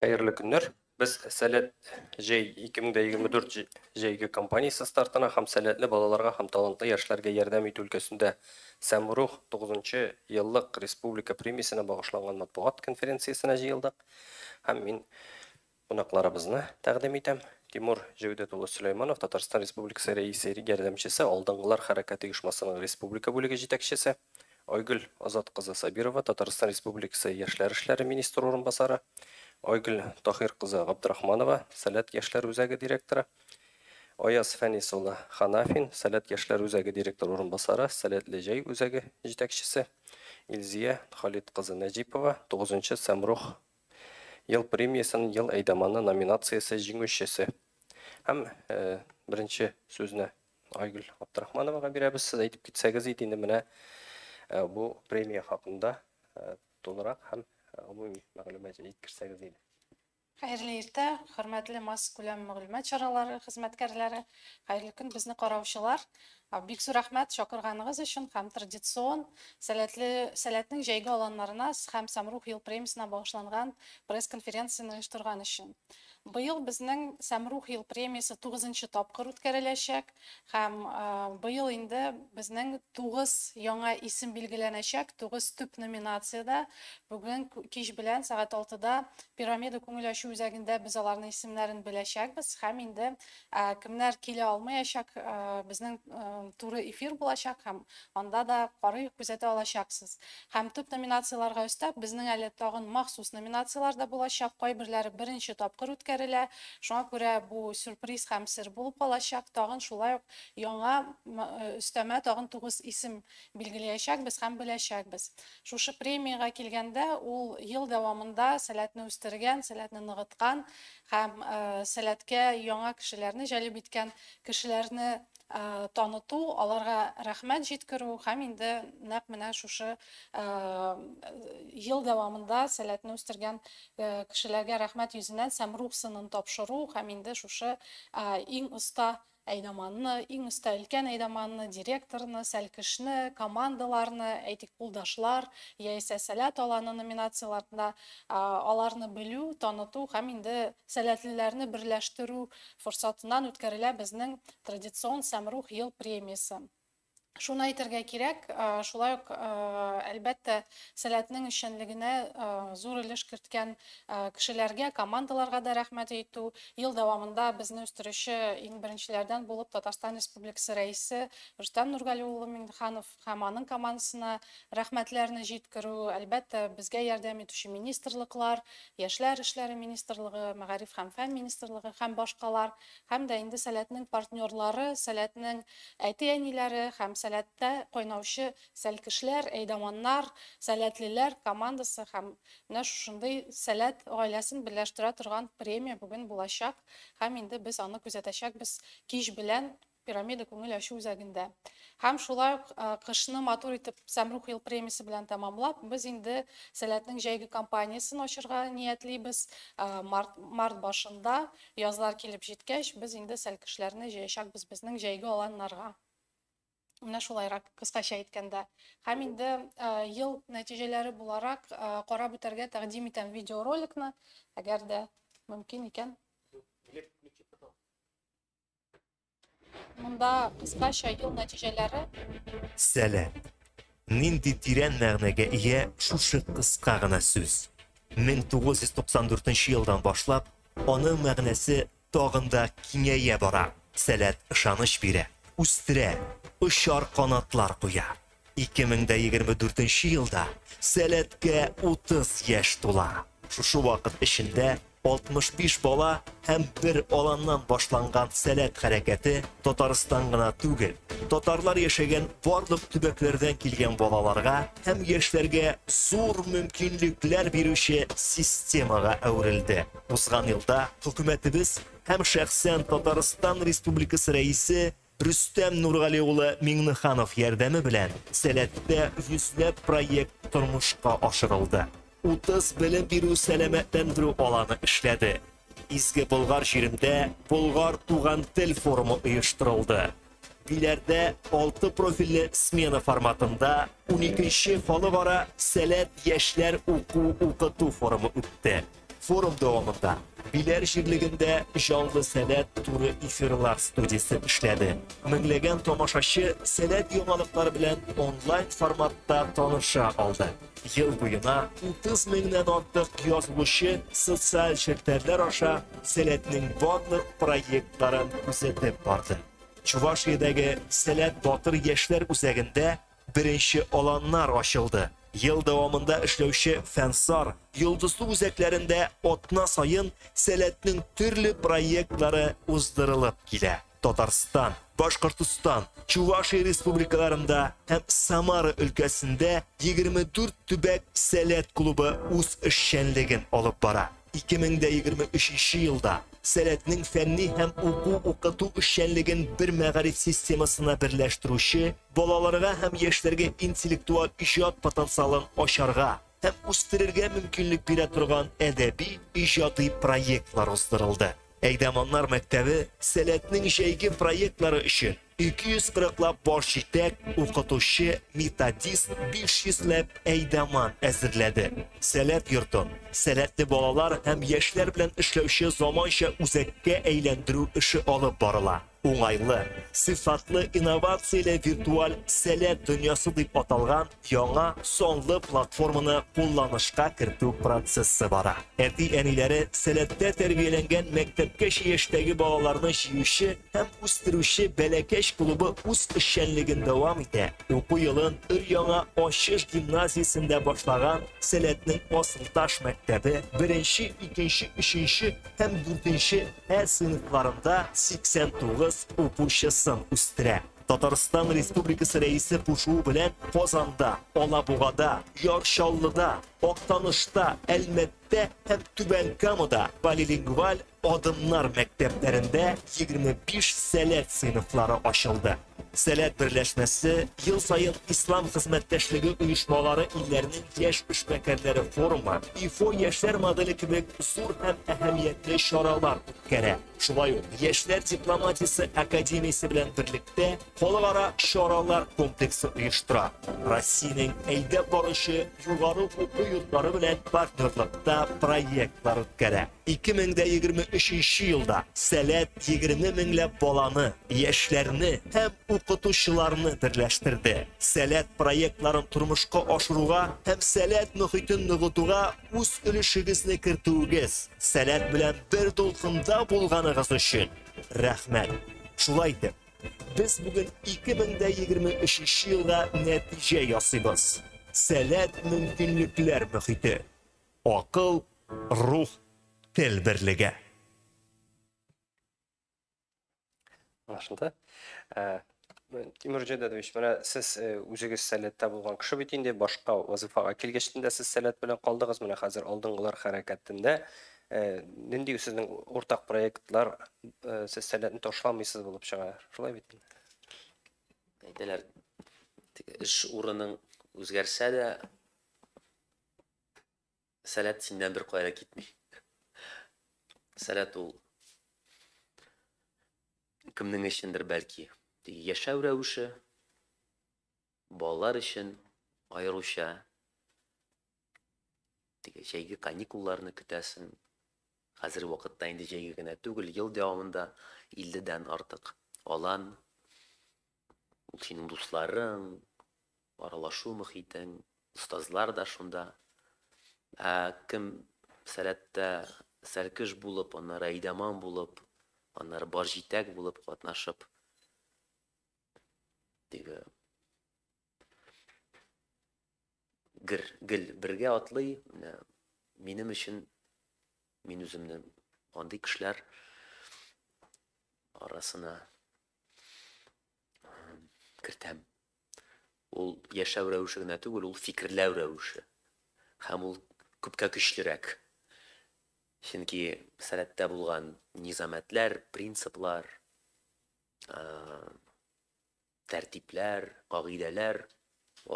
Хәерле көннәр. Без Сәләт җәй 2024 җәйге кампаниясе стартына һәм сәләтле балаларга һәм талантлы яшьләргә ярдәм итү өлкәсендә Сәмрух 9 еллык республика премиясенә багышланган матбугат конференциясенә җыелдык. Һәм мин кунакларыбызны тәкъдим итәм. Тимур Җәүдәт улы Сөләйманов, Татарстан Республикасы Рәисе ярдәмчесе, Алдынгылар хәрәкәте оешмасының республика бүлеге җитәкчесе. Айгөл Азат кызы Сабирова, Татарстан Республикасы Яшьләр эшләре министры урынбасары. Айгөл Таһир кызы Габдрахманова, Сәләт яшьләр үзәге директоры. Аяз Фәнис улы Ханафин, Сәләт яшьләр үзәге директор урынбасары, Сәләтле җәй үзәге җитәкчесе. Илзия Халит кызы Нәҗипова, 9 Сәмрух ел премиясенең ел әйдаманы номинациясе җиңүчесе. Һәм беренче сүзне Айгөл Абдрахмановага бирәбез. Сез әйтеп китсәгез иде инде менә бу премия хакында тулырак һәм гомуми мәгълүмат җиткерсәгез иде. Хәерле иртә, хөрмәтле массакүләм мәгълүмат чаралары хезмәткәрләре, хәерле көн безне караучылар. Бик зур рәхмәт чакырганыгыз өчен һәм традицион сәләтле сәләтнең җәйге аланнарына һәм Сәмрух ел премиясенә багышланган пресс-конференцияне оештырган өчен. Быел безнең Сәмрух ел премиясе 9 тапкыр үткәреләчәк һәм быел инде безнең 9 яңа исем билгеләнәчәк, 9 төп номинациядә. Бүген кич белән сәгать 6-да Пирамида күңел ачу үзәгендә без аларның исемнәрен беләчәкбез һәм инде кемнәр килә алмаячак, безнең туры эфир булачак һәм анда да карый күзәтә алачаксыз. Һәм төп номинацияләргә өстәп, безнең әле тагын махсус номинацияләр дә булачак, кайберләре беренче тапкыр үткәрелә. Шуңа күрә бу сюрприз һәм сер булып калачак. Тагын шулай ук яңа өстәмә тагын 9 исем билгеләячәкбез һәм беләчәкбез. Шушы премиягә килгәндә, ул ел дәвамында сәләтне үстергән, сәләтне ныгыткан һәм сәләткә яңа кешеләрне җәлеп иткән кешеләрне таныту, аларга рәхмәт җиткерү һәм инде нәкъ менә шушы ел дәвамында сәләтне үстергән кешеләргә рәхмәт йөзеннән Сәмрух сынын тапшыру һәм инде шушы иң оста әйдаманны, иң оста өлкән әйдаманны, директорны, сәлкешне, командаларны, әйтик, кулдашлар яисә сәләт аланы номинацияләрендә аларны белү, таныту һәм инде сәләтлеләрне берләштерү форсатыннан үткәрелә безнең традицион Сәмрух ел премиясе. Шуны әйтергә кирәк, шулай ук, әлбәттә, сәләтнең эшчәнлегенә зур өлеш керткән кешеләргә, командаларга да рәхмәт әйтү. Ел дәвамында безне үстерүче иң беренчеләрдән булып Татарстан Республикасы Рәисе Рөстәм Нургали улы Миңнеханов һәм аның командасына рәхмәтләрне җиткерү, әлбәттә, безгә ярдәм итүче министрлыклар, Яшьләр эшләре министрлыгы, Мәгариф һәм фән министрлыгы һәм башкалар, һәм дә инде сәләтнең партнерлары, сәләтнең әти-әниләре һәм сәләттә кайнаучы сәлкешләр, әйдаманнар, сәләтлеләр командасы һәм менә шушындый сәләт гаиләсен берләштерә торган премия бүген булачак һәм инде без аны күзәтәчәкбез кич белән Пирамида күңел ачу үзәгендә. Һәм шулай ук кышны матур итеп Сәмрух ел премиясе белән тәмамлап, без инде Сәләтнең җәйге кампаниясен ачырга ниятлибез. Март, март башында, язлар килеп җиткәч, без инде сәлкешләрне җыячакбыз безнең җәйге аланнарга. Менә шулайрак, кыскача әйткәндә. Һәм инде ел нәтиҗәләре буларак карап үтәргә тәкъдим итәм видеороликны, әгәр дә мөмкин икән. Глеб, включи, пожалуйста. Монда кыскача ел нәтиҗәләре. Сәләт. Нинди тирән мәгънәгә ия шушы кыска гына сүз. 1994 елдан башлап, аның мәгънәсе тагын да киңәя бара. Сәләт ышаныч бирә, үстерә, очар канатлар куя. 2024 елда Сәләткә 30 яшь тула. Шушы вакыт эчендә 65 бала һәм бер аланнан башланган Сәләт хәрәкәте Татарстан гына түгел, татарлар яшәгән барлык төбәкләрдән килгән балаларга һәм яшьләргә зур мөмкинлекләр бирүче системага әверелде. Узган елда хөкүмәтебез һәм шәхсән Татарстан Республикасы Рәисе Рөстәм Нургали улы Миңнеханов ярдәме белән Сәләттә йөзләп проект тормышка ашырылды. 30 белем бирү сәламәтләндерү аланы эшләде. Изге Болгар җирендә Болгар туган тел форумы оештырылды. Биләрдә 6 профильле смена форматында 12 халыкара Сәләт яшьләр уку-укыту форумы үтте. Форум дәвамында Биләр җирлегендә җанлы Сәләт туры эфирлар студиясе эшләде. Меңләгән тамашачы Сәләт яңалыклары белән онлайн форматта таныша алды. Ел буена 30 меңнән артык язылучы социаль челтәрләр аша Сәләтнең барлык проектларын күзәтеп барды. Чувашиядәге Сәләт Батыр яшьләр үзәгендә беренче аланнар ачылды. Ел дәвамында эшләүче Фәнсар, Йолдызлы үзәкләрендә атна саен Сәләтнең төрле проектлары уздырылып килә. Татарстан, Башкортостан, Чувашия республикаларында һәм Самара өлкәсендә 24 төбәк Сәләт клубы үз эшчәнлеген алып бара. 2023 елда Сәләтнең фәнни һәм уку-укыту эшчәнлеген бер мәгариф системасына берләштерүче, балаларга һәм яшьләргә интеллектуаль иҗат потенциалын ачарга һәм үстерергә мөмкинлек бирә торган әдәби иҗади проектлар уздырылды. Әйдаманнар мәктәбе Сәләтнең җәйге проектлары өчен 240 лап баш җитәк, укытучы, методист, 500 ләп әйдаман әзерләде. Сәләт йортын сәләтле балалар һәм яшьләр белән эшләүче заманча үзәккә әйләндерү эше алып барыла. Уңайлы, сыйфатлы инновацияле виртуаль Сәләт дөньясы дип аталган яңа санлы платформаны кулланышка кертү процессы бара. Әти-әниләре Сәләттә тәрбияләнгән мәктәпкәчә яшьтәге балаларны җыючы һәм үстерүче Бәләкәч клубы үз эшчәнлеген дәвам итә. Уку елын өр-яңа Ачыш гимназиясендә башлаган Сәләтнең Асылташ мәктәбе беренче, икенче, өченче һәм дүртенче Ә сыйныфларында 89 укучысын үстерә. Татарстан Республикасы Рәисе кушуы белән Казанда, Алабугада, Яр Чаллыда, Актанышта, Әлмәттә һәм Түбән Камада полилингваль Адымнар мәктәпләрендә 25 Сәләт сыйныфлары ачылды. Сәләт берләшмәсе ел саен Ислам хезмәттәшлеге оешмалары илләренең яшь эшмәкәрләре форумы, ИФО яшьләр моделе кебек зур һәм әһәмиятле чаралар үткәрә. Шулай ук Яшьләр дипломатиясе академиясе белән берлектә халыкара чаралар комплексы оештыра. Россиянең әйдәп баручы югары уку йортлары белән партнерлыкта проектлар үткәрә. 2023 елда Сәләт 20 меңләп баланы, яшьләрне һәм укытучыларны берләштерде. Сәләт проектларын тормышка ашыруга һәм Сәләт мөхитен ныгытуга үз өлешегезне кертүегез, Сәләт белән бер дулкында булганыгыз өчен рәхмәт. Шулай итеп, без бүген 2023 елга нәтиҗә ясыйбыз. Сәләт мөмкинлекләр мөхите. Акыл, рух, тел берлеге. Аңлашылды. Ә, Тимур Җәдәдович, менә сез э, үзегез сәләттә булган кеше бит инде, башка вазифага килгәч тә сез сәләт белән калдыгыз, менә хәзер алдынгылар хәрәкәтендә. Э, нинди сезнең уртак проектлар, э, сез сәләтне ташламыйсыз булып чыга, шулай бит? Әйтәләр, эш урының үзгәрсә дә, Сәләт синнән бер кая да китми. Сәләт ул кемнең өчендер бәлки яшәү рәвеше, балалар өчен аеруча теге җәйге каникулларны көтәсең. Хәзерге вакытта инде җәйге генә түгел, ел дәвамында 50дән артык алан. Ул синең дусларың, аралашу мохитең, остазлар да шунда. Ә кем Сәләттә сәркеш булып, аннары әйдаман булып, аннары бар җитәк булып катнашып, теге гер, гел бергә атлый, менә минем өчен мин үземне андый кешеләр арасына кертәм. Ул яшәү рәвеше генә түгел, ул фикерләү рәвеше. Һәм ул күпкә көчлерәк. Чөнки сәләттә булган низамәтләр, принциплар, тәртипләр, кагыйдәләр,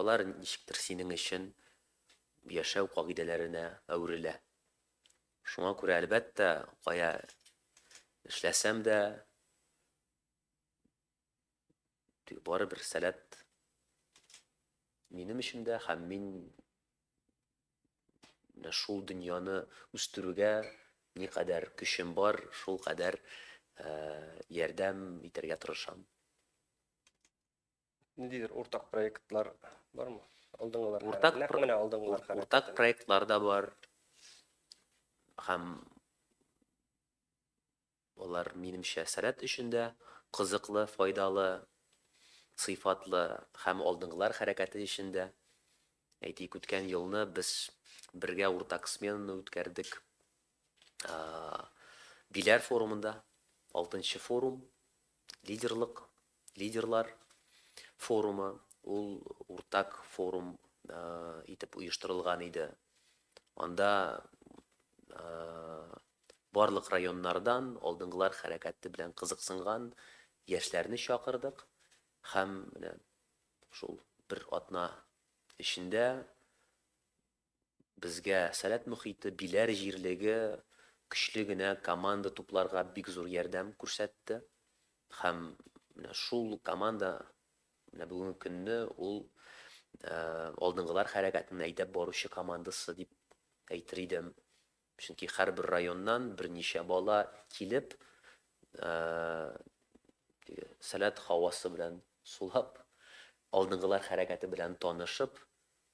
алар ничектер синең өчен яшәү кагыйдәләренә әверелә. Шуңа күрә, әлбәттә, кая эшләсәм дә, барыбер сәләт минем өчен дә һәм мин Менә шул дөньяны үстерүгә никадәр көчем бар, шул кадәр ярдәм итәргә тырышам. Ниндидер уртак проектлар бармы? Алдынгылар Уртак нәкъ менә алдынгылар Уртак проектлар да бар. Һәм алар, минемчә, Сәләт өчен дә кызыклы, файдалы, сыйфатлы һәм алдынгылар хәрәкәте өчен дә. Әйтик, үткән елны без бергә уртак сменаны үткәрдек. Биләр форумында, 6 форум, лидерлык, лидерлар форумы, ул уртак форум итеп оештырылган иде. Анда барлык районнардан алдынгылар хәрәкәте белән кызыксынган яшьләрне чакырдык һәм менә шул бер атна эчендә безгә Сәләт мөхите, Биләр җирлеге көчле генә команда тупларга бик зур ярдәм күрсәтте. Һәм менә шул команда менә бүгенге көнне ул алдынгылар хәрәкәтен әйдәп баручы командасы дип әйтер идем. Чөнки һәрбер районнан берничә бала килеп, Сәләт һавасы белән сулап, алдынгылар хәрәкәте белән танышып,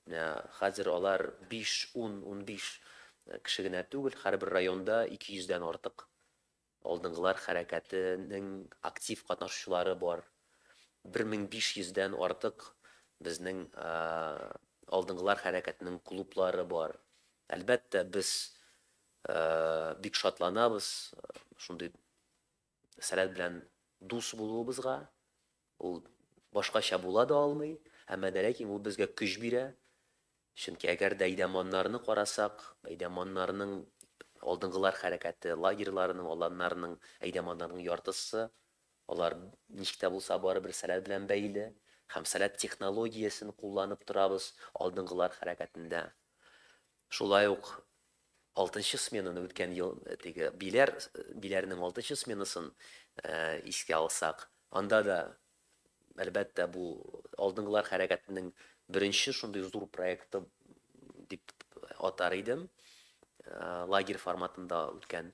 менә хәзер алар 5, 10, 15 кеше генә түгел, һәрбер районда 200дән артык алдынгылар хәрәкәтенең актив катнашучылары бар. 1500дән артык безнең алдынгылар хәрәкәтенең клублары бар. Әлбәттә, без бик шатланабыз шундый Сәләт белән дус булуыбызга. Ул башкача була да алмый, әмма дә ләкин ул безгә көч бирә. Чөнки әгәр дә әйдәманнарны карасак, әйдәманнарның алдынгылар хәрәкәте лагерьларының, аланнарының, әйдәманнарның яртысы алар ничек тә булса барыбер Сәләт белән бәйле һәм Сәләт технологиясен кулланып торабыз алдынгылар хәрәкәтендә. Шулай ук 6 сменаны үткән ел теге Биләр Биләрнең 6 сменасын искә алсак, анда да әлбәттә бу алдынгылар хәрәкәтенең беренче шундый зур проекты дип атар идем. Лагерь форматында үткән.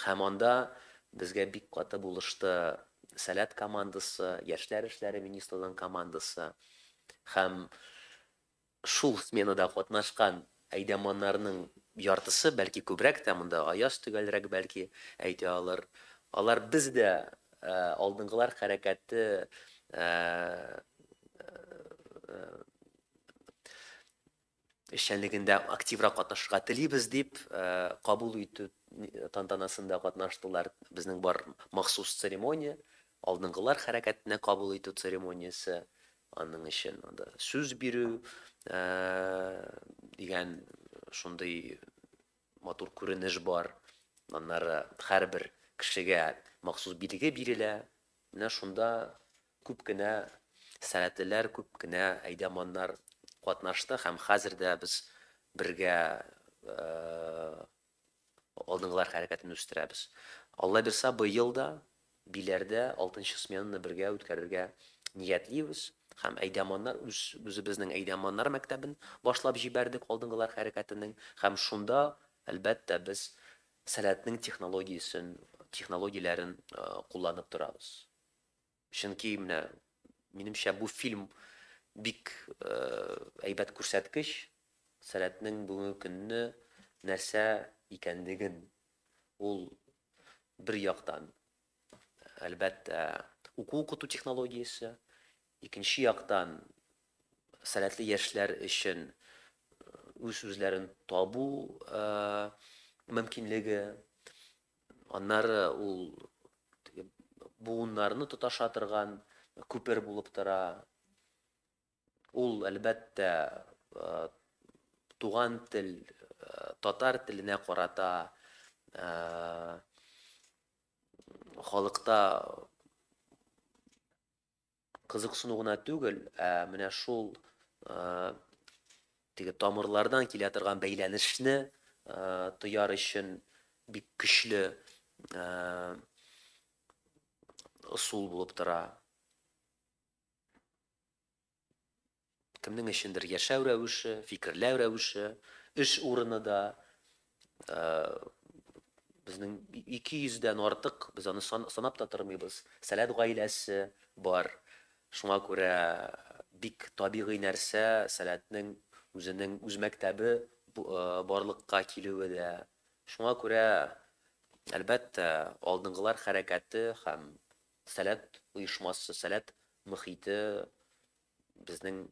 Һәм анда безгә бик каты булышты Сәләт командасы, Яшьләр эшләре министрлыгының командасы. Һәм шул сменада катнашкан әйдәманнарның яртысы, бәлки күбрәк тә, монда Аяз төгәлрәк бәлки әйтә алыр. Алар без дә алдынгылар хәрәкәте эшчәнлегендә активрак катнашырга телибез дип кабул итү тантанасында катнаштылар. Безнең бар махсус церемония, алдынгылар хәрәкәтенә кабул итү церемониясе. Аның өчен анда сүз бирү дигән шундый матур күренеш бар. Аннары һәрбер кешегә махсус билге бирелә. Менә шунда күп кенә сәләтлеләр, күп кенә әйдәманнар катнашты һәм хәзер дә без бергә алдынгылар хәрәкәтен үстерәбез. Алла бирса, быел да Биләрдә 6 сменаны бергә үткәрергә ниятлибез һәм әйдәманнар үз үзебезнең әйдәманнар мәктәбен башлап җибәрдек алдынгылар хәрәкәтенең һәм шунда әлбәттә без Сәләтнең технологиясен, технологияләрен кулланып торабыз. Чөнки менә минемчә бу фильм бик әйбәт күрсәткеч Сәләтнең бүгенге көнне нәрсә икәнлеген. Ул бер яктан әлбәттә уку укыту технологиясе, икенче яктан сәләтле яшьләр өчен үз үзләрен табу мөмкинлеге, аннары ул буыннарны тоташа торган күпер булып тора. Ул әлбәттә туган тел, татар теленә карата халыкта кызыксыну гына түгел, ә менә шул теге тамырлардан килә торган бәйләнешне тояр өчен бик көчле ысул булып тора. Кемнең өчендер яшәү рәвеше, фикерләү рәвеше, эш урыны да. Безнең 200 дән артык, без аны санап та тормыйбыз, Сәләт гаиләсе бар. Шуңа күрә бик табигый нәрсә Сәләтнең үзенең үз мәктәбе барлыкка килүе дә. Шуңа күрә, әлбәттә, алдынгылар хәрәкәте һәм Сәләт оешмасы, Сәләт мөхите безнең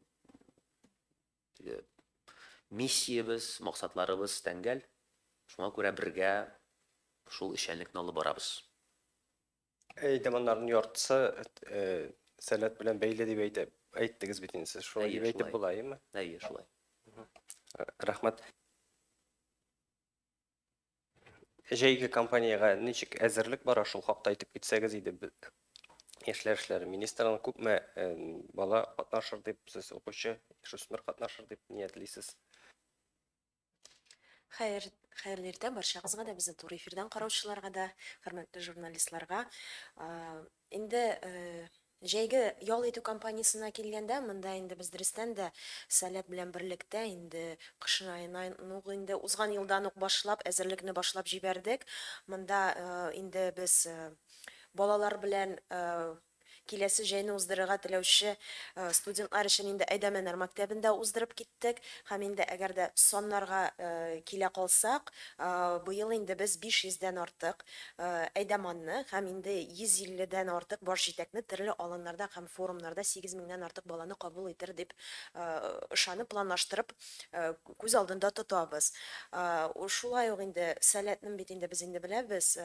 миссиябез, максатларыбыз тәңгәл. Шуңа күрә бергә шул эшчәнлекне алып барабыз. Әйдәманнарның яртысы Сәләт белән бәйле дип әйтеп әйттегез бит инде сез. Шулай дип әйтеп була, әйеме? Әйе, шулай. Рәхмәт. Җәйге кампаниягә ничек әзерлек бара, шул хакта әйтеп китсәгез иде. Яшьләр эшләре министрының күпме бала катнашыр дип, сез укучы, яшүсмер катнашыр дип ниятлисез? Хәер, хәерле иртә барчагызга да, безне туры эфирдан караучыларга да, хөрмәтле журналистларга. Инде җәйге ял итү кампаниясенә килгәндә, монда инде без дөрестән дә Сәләт белән берлектә инде кыш аеннан ук инде узган елдан ук башлап әзерлекне башлап җибәрдек. Монда инде без балалар белән киләсе җәйне уздырырга теләүче студентлар өчен инде Әйдәмәннәр мәктәбендә уздырып киттек. Һәм инде әгәр дә саннарга килә калсак, быел инде без 500 дән артык әйдәманны һәм инде 150 дән артык баш җитәкне төрле аланнарда һәм форумнарда 8 меңнән артык баланы кабул итер дип ышанып, планлаштырып күз алдында тотабыз. Шулай ук инде Сәләтнең бит инде без инде беләбез,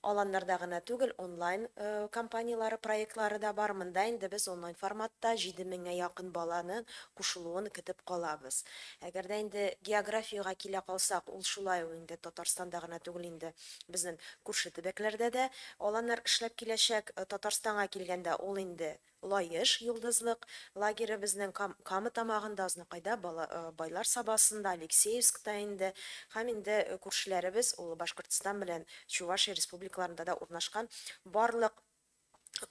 аланнарда гына түгел, онлайн компанияләре, проектлары да бар. Монда инде без онлайн форматта 7 меңгә якын баланы кушылуын көтеп калабыз. Әгәр дә инде географиягә килә калсак, ул шулай ук инде Татарстанда гына түгел, инде безнең күрше төбәкләрдә дә аланнар эшләп киләчәк. Татарстанга килгәндә, ул инде Лаеш йолдызлык лагере безнең Кама Тамагында, Азнакайда, Байлар Сабасында, Алексеевскта инде һәм инде күршеләребез ул Башкортстан белән Чувашия республикаларында да урнашкан барлык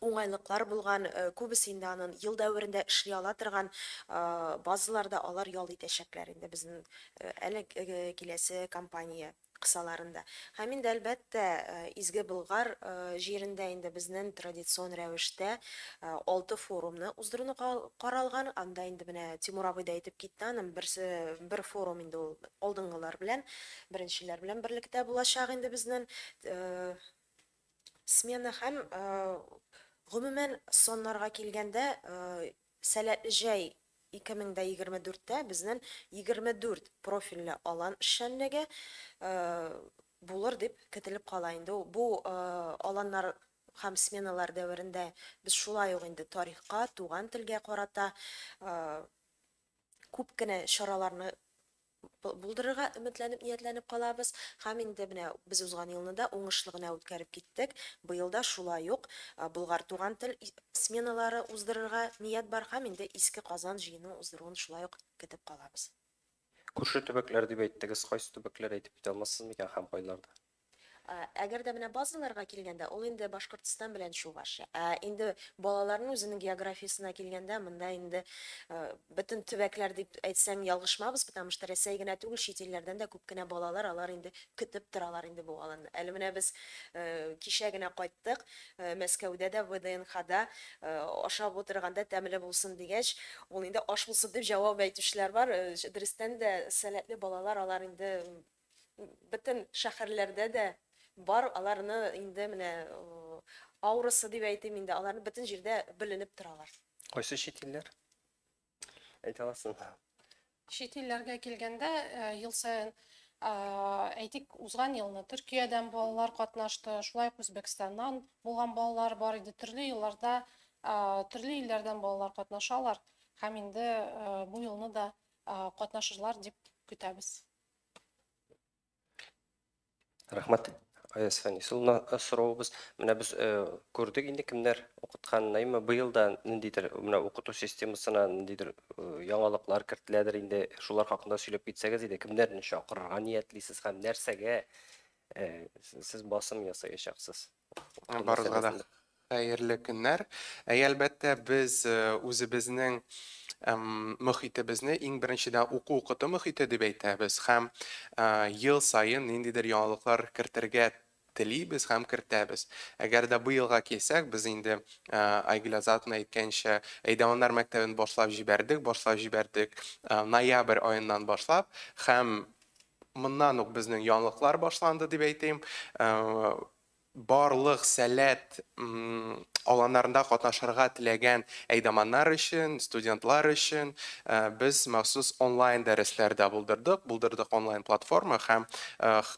уңайлыклар булган, күбесе инде анын ел дәверендә эшли ала торган базаларда алар ял итәчәкләр инде безнең әле киләсе кампания кысаларында. Һәм инде әлбәттә Изге Болгар җирендә инде безнең традицион рәвештә 6 форумны уздыруны каралган. Анда инде менә Тимур абый да әйтеп китте, аның берсе бер форум инде ул алдынгылар белән, беренчеләр белән берлектә булачак инде безнең смена һәм гомумән саннарга килгәндә Сәләтле җәй 2024-тә безнең 24 профильле алан эшчәнлеге булыр дип көтелеп кала инде. Бу аланнар һәм сменалар дәверендә без шулай ук инде тарихка, туган телгә карата күп кенә чараларны булдырырга өметләнеп, ниятләнеп калабыз. Һәм инде менә без узган елны да уңышлы гына үткәреп киттек. Быел да шулай ук Болгар туган тел сменалары уздырырга ният бар һәм инде Иске Казан җыены уздыруын шулай ук көтеп калабыз. Күрше төбәкләр дип әйттегез, кайсы төбәкләр әйтеп китә алмассыз микән һәм кайларда? Әгәр дә менә базаларга килгәндә, ул инде Башкортстан белән Чувашия. Ә инде балаларның үзенең географиясенә килгәндә, монда инде бөтен төбәкләр дип әйтсәң ялгышмабыз, потому что Рәсәй генә түгел, чит илләрдән дә күп кенә балалар, алар инде көтеп торалар инде бу аланны. Әле менә без кичә генә кайттык, Мәскәүдә дә, ВДНХда ашап утырганда тәмле булсын дигәч, ул инде аш булсын дип җавап әйтүчеләр бар. Дөрестән дә сәләтле балалар, алар инде бөтен шәһәрләрдә дә бар, аларны инде менә аурасы дип әйтим инде, аларны бөтен җирдә беленеп торалар. Кайсы чит илләр? Әйтә аласың. Чит илләргә килгәндә, ел саен, әйтик, узган елны Төркиядән балалар катнашты, шулай ук Үзбәкстаннан булган балалар бар иде. Төрле елларда, төрле илләрдән балалар катнашалар һәм инде бу елны да катнашырлар дип көтәбез. Рәхмәт. Аяз Фәнис улына соравыбыз. Менә без күрдек инде кемнәр укытканын, әмма быел да ниндидер менә укыту системасына ниндидер яңалыклар кертеләдер инде. Шулар хакында сөйләп китсәгез иде, кемнәрне чакырырга ниятлисез һәм нәрсәгә сез басым ясаячаксыз? Барыгызга да Хәерле көннәр. Әйе, әлбәттә, без үзебезнең мөхитебезне иң беренчедән уку-укыту мөхите дип әйтәбез һәм ел саен ниндидер яңалыклар кертергә телибез һәм кертәбез. Әгәр дә быелга килсәк, без инде Айгөл Азатовна әйткәнчә, әйдаманнар мәктәбен башлап җибәрдек, башлап җибәрдек ноябрь аеннан башлап һәм моннан ук безнең яңалыклар башланды дип әйтим. Барлык Сәләт аланнарында катнашырга теләгән әйдаманнар өчен, студентлар өчен без махсус онлайн дәресләр дә булдырдык, булдырдык онлайн платформа һәм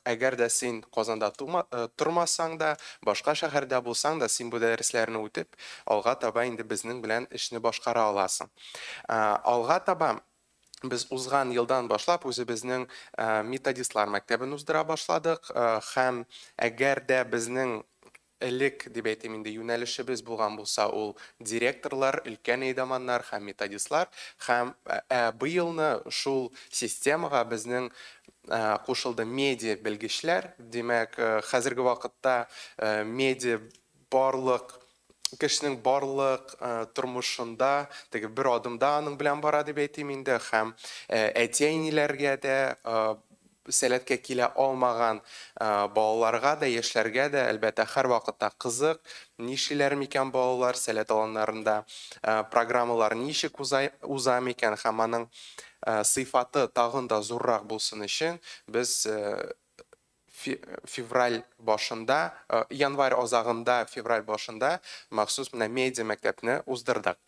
әгәр дә син Казанда тормасаң да, башка шәһәрдә булсаң да, син бу дәресләрне үтеп, алга таба инде безнең белән эшне башкара аласың. Алга таба без узган елдан башлап үзебезнең методистлар мәктәбен уздыра башладык һәм әгәр дә безнең элек дип әйтим инде юнәлешебез булган булса, ул директорлар, өлкән әйдаманнар һәм методистлар, һәм быелны шул системага безнең кушылды медиа белгечләр. Димәк, хәзерге вакытта медиа барлык кешенең барлык тормышында теге бер адымда аның белән бара дип әйтим инде, һәм әти-әниләргә дә, сәләткә килә алмаган балаларга да, яшьләргә дә, әлбәттә, һәрвакытта кызык, нишлиләр микән балалар сәләт аланнарында, программалар ничек уза микән, һәм аның сыйфаты тагын да зуррак булсын өчен без февраль башында, январь азагында, февраль башында махсус менә медиа мәктәпне уздырдык.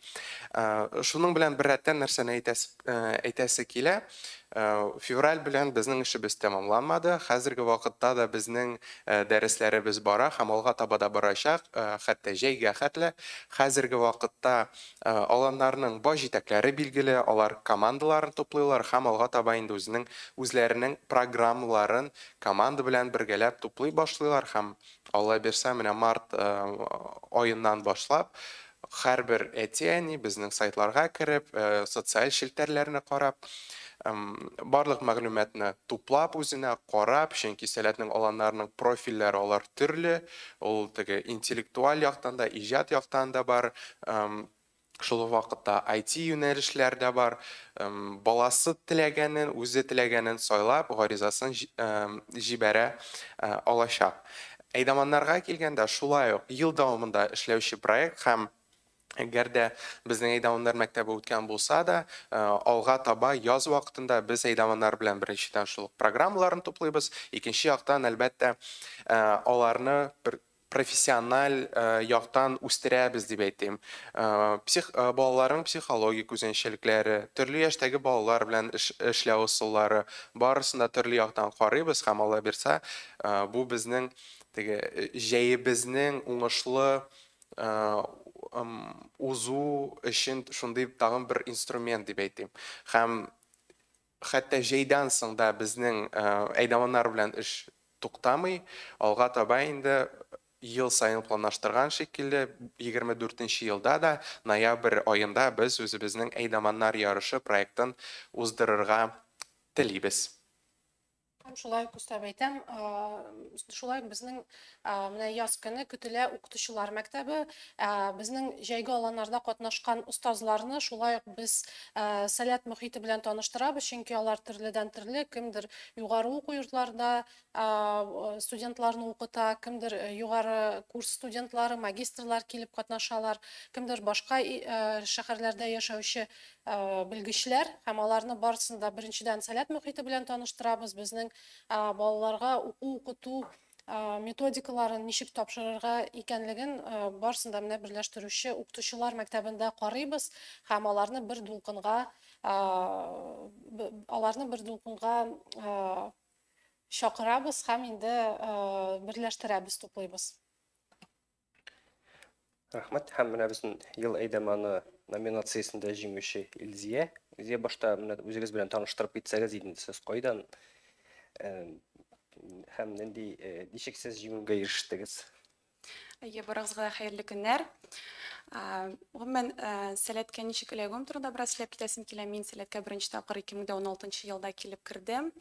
Шуның белән беррәттән нәрсәне әйтәсе килә, февраль белән безнең эшебез тәмамланмады. Хәзерге вакытта да безнең дәресләребез бара һәм алга таба да барачак, хәтта җәйгә хәтле. Хәзерге вакытта аланнарның баш җитәкләре билгеле, алар командаларын туплыйлар һәм алга таба инде үзенең үзләренең программаларын команда белән бергәләп туплый башлыйлар һәм Алла бирсә, менә март аеннан башлап һәрбер әти-әни безнең сайтларга кереп, социаль челтәрләрне карап, барлык мәгълүматны туплап үзенә карап, чөнки сәләтнең аланнарының профильләре алар төрле, ул теге интеллектуаль яктан да, иҗат яктан да бар, шул ук вакытта IT юнәлешләр дә бар. Баласы теләгәнен, үзе теләгәнен сайлап, гаризасын җибәрә алачак. Әйдаманнарга килгәндә, шулай ук ел дәвамында эшләүче проект һәм әгәр дә безнең әйдаманнар мәктәбе үткән булса да, алга таба яз вакытында без әйдаманнар белән беренчедән шул ук программаларын туплыйбыз, икенче яктан, әлбәттә, аларны бер профессиональ яктан үстерәбез дип әйтим. Балаларның психологик үзенчәлекләре, төрле яшьтәге балалар белән эшләү ысуллары, барысын да төрле яктан карыйбыз һәм Алла бирсә, бу безнең теге җәебезнең уңышлы узу өчен шундый тагын бер инструмент дип әйтим. Һәм хәтта җәйдән соң да безнең әйдаманнар белән эш туктамый, алга таба инде ел сайын планлаштырган шикелле 24 елда да ноябрь аенда без үзебезнең әйдаманнар ярышы проектын уздырырга телибез. Һәм шулай ук өстәп әйтәм, шулай ук безнең менә яз көне көтелә укытучылар мәктәбе. Безнең җәйге аланнарда катнашкан остазларны шулай ук без сәләт мөхите белән таныштырабыз, чөнки алар төрледән төрле, кемдер югары уку йортларында студентларны укыта, кемдер югары курс студентлары, магистрлар килеп катнашалар, кемдер башка шәһәрләрдә яшәүче белгечләр, һәм аларны барысын да беренчедән сәләт мөхите белән таныштырабыз. Безнең балаларга уку укыту методикаларын ничек тапшырырга икәнлеген барысын да менә берләштерүче укытучылар мәктәбендә карыйбыз һәм аларны бер дулкынга чакырабыз һәм инде берләштерәбез, туплыйбыз. Рәхмәт. Һәм менә безнең ел әйдаманы номинациясендә җиңүче Илзия. Илзия, башта менә үзегез белән таныштырып китсәгез иде, сез кайдан һәм нинди, ничек сез җиңүгә ирештегез? Әйе, барыгызга да хәерле көннәр. Гомумән, Сәләткә ничек эләгүем турында бераз сөйләп китәсем килә. Мин Сәләткә беренче тапкыр 2016 елда килеп кердем.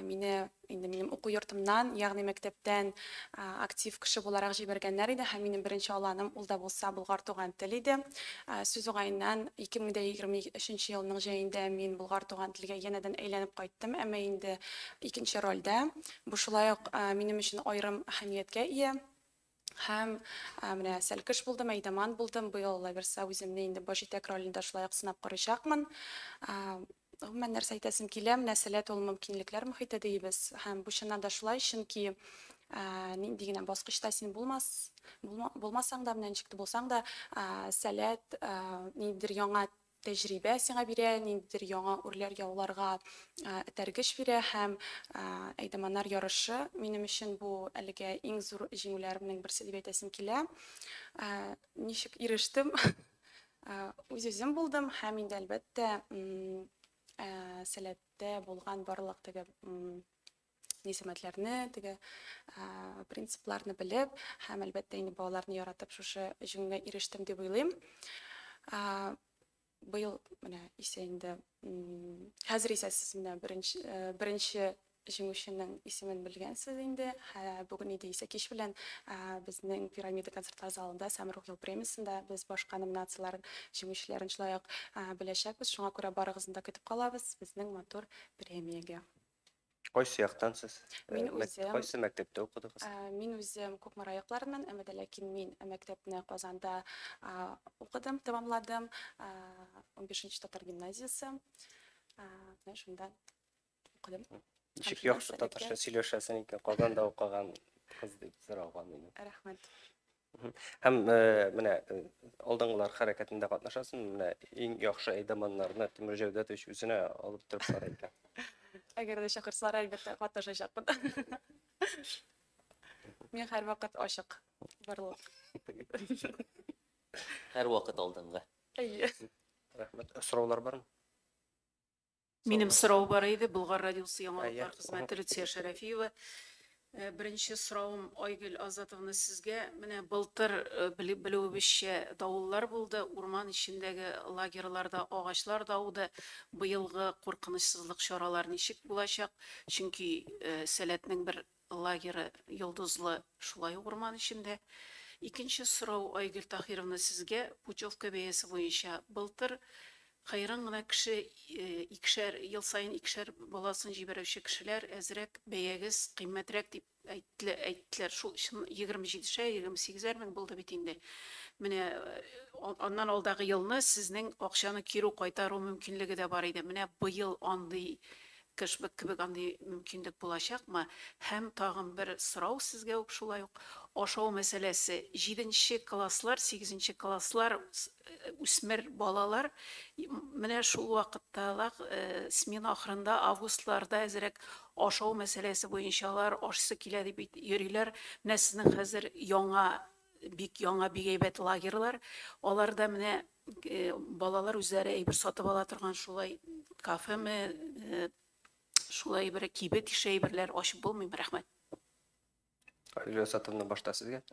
Мине инде минем уку йортымнан, ягъни мәктәптән актив кеше буларак җибәргәннәр иде һәм минем беренче аланым ул да булса Болгар туган тел иде. Сүз уңаеннан, 2023 елның җәендә мин Болгар туган телгә янәдән әйләнеп кайттым, әмма инде икенче рольдә. Бу шулай ук минем өчен аерым әһәмияткә ия. Һәм менә сәлкеш булдым, әйдаман булдым. Быел, Алла бирса, үземне инде баш итәк ролендә шулай ук сынап карыйчакмын. Гомумән, нәрсә әйтәсем килә, менә Сәләт ул мөмкинлекләр мохите дибез. Һәм бу чыннан да шулай, чөнки нинди генә баскычта син булмас, булмасаң да, менә ничек тә булсаң да, Сәләт ниндидер яңа тәҗрибә сиңа бирә, ниндидер яңа үрләр яуларга этәргеч бирә һәм әйдаманнар ярышы минем өчен бу әлегә иң зур җиңүләремнең берсе дип әйтәсем килә. Ничек ирештем? Үз-үзем булдым һәм инде әлбәттә Сәләттә булган барлык теге нисәмәтләрне, теге принципларны белеп һәм әлбәттә инде балаларны яратып шушы җиңүгә ирештем дип уйлыйм. Быел менә исә инде хәзер исә сез менә беренче җиңүченең исемен белгәнсез инде. Бүген иде исә кич белән безнең Пирамида концертлар залында Самрук ел премиясендә без башка номинацияләр җиңүчеләрен шулай ук беләчәкбез. Шуңа күрә барыгызны да көтеп калабыз безнең матур премиягә. Кайсы яктан сез? Мин үзем Кайсы мәктәптә укыдыгыз? Мин үзем Кукмара якларыннан, әмма дә ләкин мин мәктәпне Казанда укыдым, тәмамладым. 15 татар гимназиясе. Менә шунда укыдым. Ничек яхшы татарча сөйләшәсең икән, Казанда укыган кыз дип сорауга минем. Рәхмәт. Һәм менә алдынгылар хәрәкәтендә катнашасың, менә иң яхшы әйдаманнарны Тимур Җәүдәтович үзенә алып торып бара икән. Әгәр дә чакырсалар, әлбәттә, катнашачакмын. Мин һәрвакыт ачык барлык. Һәрвакыт алдынгы. Әйе. Рәхмәт. Сораулар бармы? Минем сорау бар иде, Болгар радиосы яңалыклар хезмәте Люция Шәрәфиева. Беренче соравым Айгөл Азатовна сезгә. Менә былтыр белүебезчә давыллар булды, урман эчендәге лагерьларда агачлар да ауды. Быелгы куркынычсызлык чаралары ничек булачак? Чөнки Сәләтнең бер лагеры йолдызлы шулай ук урман эчендә. Икенче сорау Айгөл Таһировна сезгә путевка бәясе буенча. Былтыр хайран гына кеше икешәр ел сайын икешәр баласын җибәрүче кешеләр әзрәк бәягез кыйммәтрәк дип әйттеләр. Шул чын 27-шәр, 28-әр мең булды бит инде. Менә аннан алдагы елны сезнең акчаны кире кайтару мөмкинлеге дә бар иде. Менә быел андый кэшбэк кебек андый мөмкинлек булачакмы? Һәм тагын бер сорау сезгә үк шулай ук ашау мәсьәләсе. 7 класслар, 8 класслар, үсмер балалар менә шул вакытта смена ахырында августларда әзрәк ашау мәсьәләсе буенча алар ашсы килә дип йөриләр. Менә сезнең хәзер яңа, бик яңа, бик әйбәт лагерьлар. Аларда менә балалар үзләре әйбер сатып ала торган шулай кафеме, шулай бер кибет ише әйберләр ачып булмыймы? Рәхмәт. Айгөл Азатовна, башта сезгә.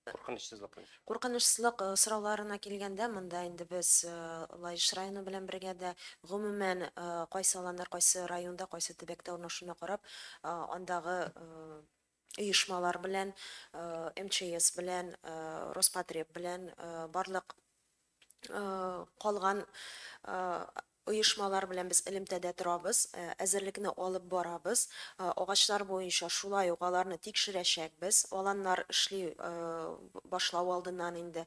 Куркынычсызлык буенча. Куркынычсызлык сорауларына килгәндә, монда инде без Лаеш районы белән бергә дә, гомумән, кайсы аланнар, кайсы районда, кайсы төбәктә урнашуына карап, андагы оешмалар белән, МЧС белән, Роспотреб белән, барлык калган оешмалар белән без элемтәдә торабыз, әзерлекне алып барабыз. Агачлар буенча шулай ук аларны тикшерәчәкбез. Аланнар эшли башлау алдыннан инде.